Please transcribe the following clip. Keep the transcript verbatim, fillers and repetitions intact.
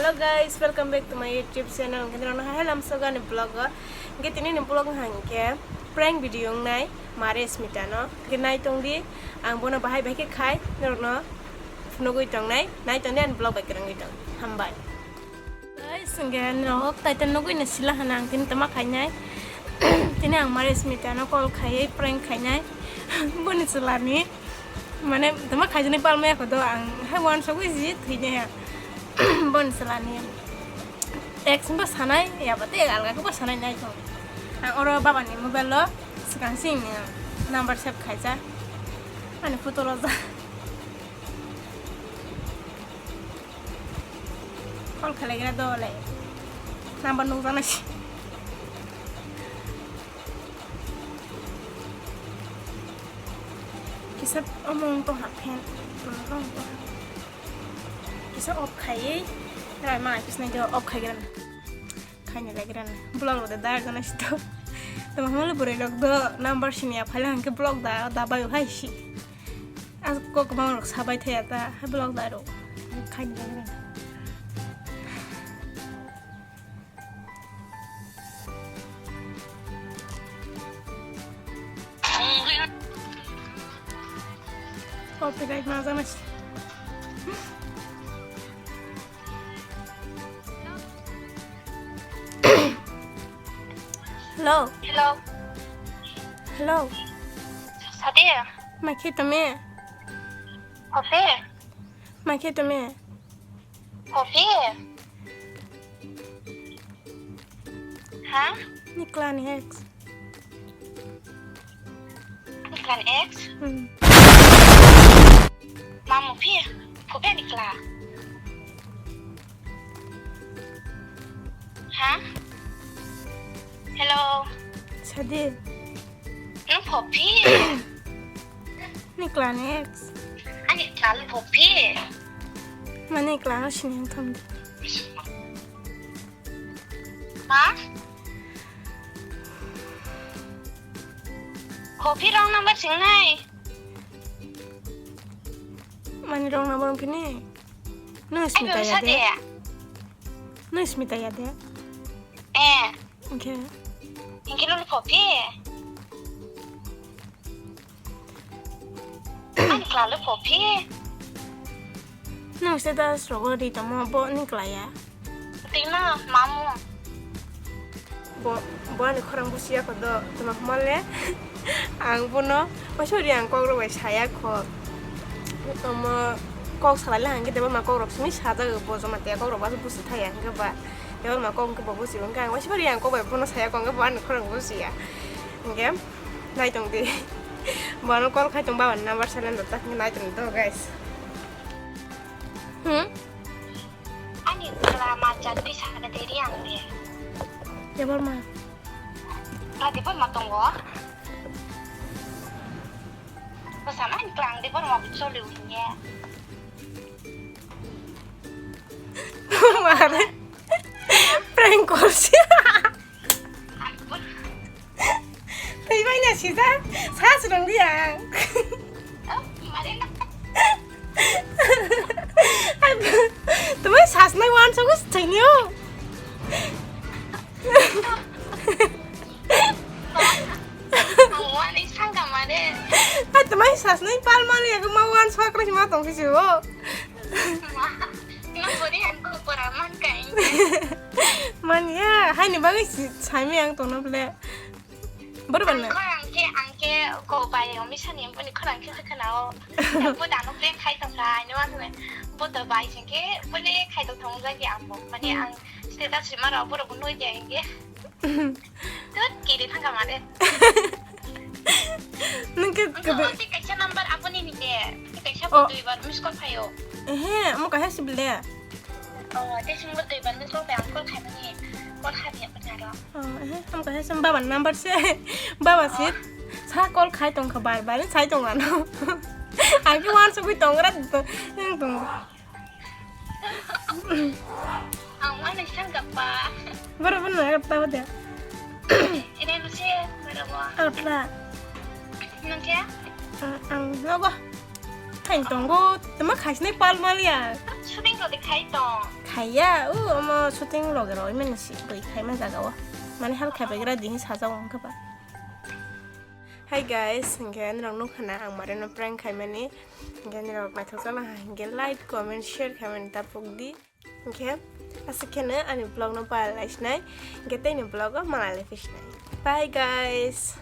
Hello guys, welcome back to my YouTube channel. Hwnkhe norokno hai lamsok ani vlog o. Hwnkhe tini ni vlog wngkha hwnkhe prank video wngnai Mare Smita no. Hwnkhe nai tong di, ang bono bahai bai khe khai norokno phunugwi tongnai. Nai tong di ani vlog bai kwrwngwi tong. Hambai. Guys, hwnkhe norok tai tei nugwi no sila hana ang tini tama khainai. Tini ang Mare Smita no call khaiwi prank khainai. Boni chwla ni. Mane, tama khaijani palmaya kho do ang hai uansugwi ji thwinaiha. Boni chwla ni. Text bo sanai, yaba tei alga khe bo sanai nai tong. Ang oro baba ni mobile o swkang sini number save khaijak. Ani photo rojak. Call khlaigra do le. Number nukjaknai se. Kisa omong tongha fan. Omong tongha. Kisa off khaiwi. Rai ma kisa nai do off khaigra. Khaini laigra. Vlog rok da dar jana sito. Tamo hamle bwrwi rok do number sini ya phaila hwnkhe vlog da da bai hai si. Ang kok bang rok sabai thaya ta, hai vlog da rok. Khaini laigra. Copyright ma jana si. Hello. Hello. Hello. Sade. Ma khe tome? Kopi. Ma khe tome? Kopi. Ha? Nikla ni ex. Nikla ni ex? Hmm. Mamu phi? Kopi nikla? Ha? Hello. Sadi. Nung pho phi? Nikla ni ex. Ani kla nung pho phi? Mani kla no sini thum di. Ha? Pho phi wrong number singnai. Mani wrong number phini. Nung Smita ya de? Nung Smita ya de? Eh. Oke. Hingke nung pho phi? Ani kla le pho phi? Nung status rogo ri tamo bo ni kla ya? Tima mamu. Bo, bo ani khorang busiya kho do, tuma hwnba le ang bono, waisa ri ang kok rok bai saya kho. Omo kok salai le hwnkhe deba ma kok rok simi sajak bo joma te kok rok ba busi thaya hwnkhe ba. Deba ma kok hwnkhe bo busi hwnkhe ang waisa ri ang kok bai bono saya kho hwnkhe bo ani khorang busiya. Hwnkhe nai tong di. Bono call khai tong baba number silent rok tak nai tong do guys. Hmm? Ani kla ma chatwi sana deri ang de. Yabar ma. Rati pon ma tongo. Basa ma ani klang de pon ma choli uye. Mare. Prank call si. Twi bai na sijak, sa swrwng di ang. Tumai sasnai uansugwi swinio. Ang uani sangka mare. Hai tumai sasnai palmani ego ma uansukra hima tongsi o. Ma, nang bori ang ko pora man kai. Mani ya, haini bagwi si-, saimi ang tongna ble. Boro banna. Ang khe, ang khe ko bai o misa ni boni khorang khe khana o. Bo dano prank khai tong kha, ani ma khe bo to bai sing khe bole khai tong thong jagi ang bo. Mani ang status rima ro boro bo noi jai ge. Tut kiri thangka mare. Nung khe kebe. Tei kaisa number apuni ni de. Tei kaisa bo dui bar miss call phaio. Ehe, amo kaisa sible. Oh, tei sing bo dui bar miss call phai ang call khaimani. Call khabi apuni aro. Oh, ehe, amo kaisa sim baba number se. Baba se. Sa call khai tong kha bar bar, sai tong ano. Ang khe uansugwi tong ra, tong. Ang uansuk sangka pa. Boro bono nai ta bade. Ini lusi, boro bo. Atla. Nang khe? Ang, ang nogo. Hai tongo, tama khaisnai pal mal ya. Shooting rodi khai tong. Aiya, u omo shooting vlog ro imani si koi khaima jaga o. Mane hal khaibai gra dini sajao wngkha ba. Hi guys, hingke norok nukha na ang Marino prank khaimani. Hingke norok naithok jana ha hingke like, comment, share khaimani tapuk di. Hingke aswk kheno ani vlog no phalai sinai. Hingke teini vlog o malai phisnai. Bye guys.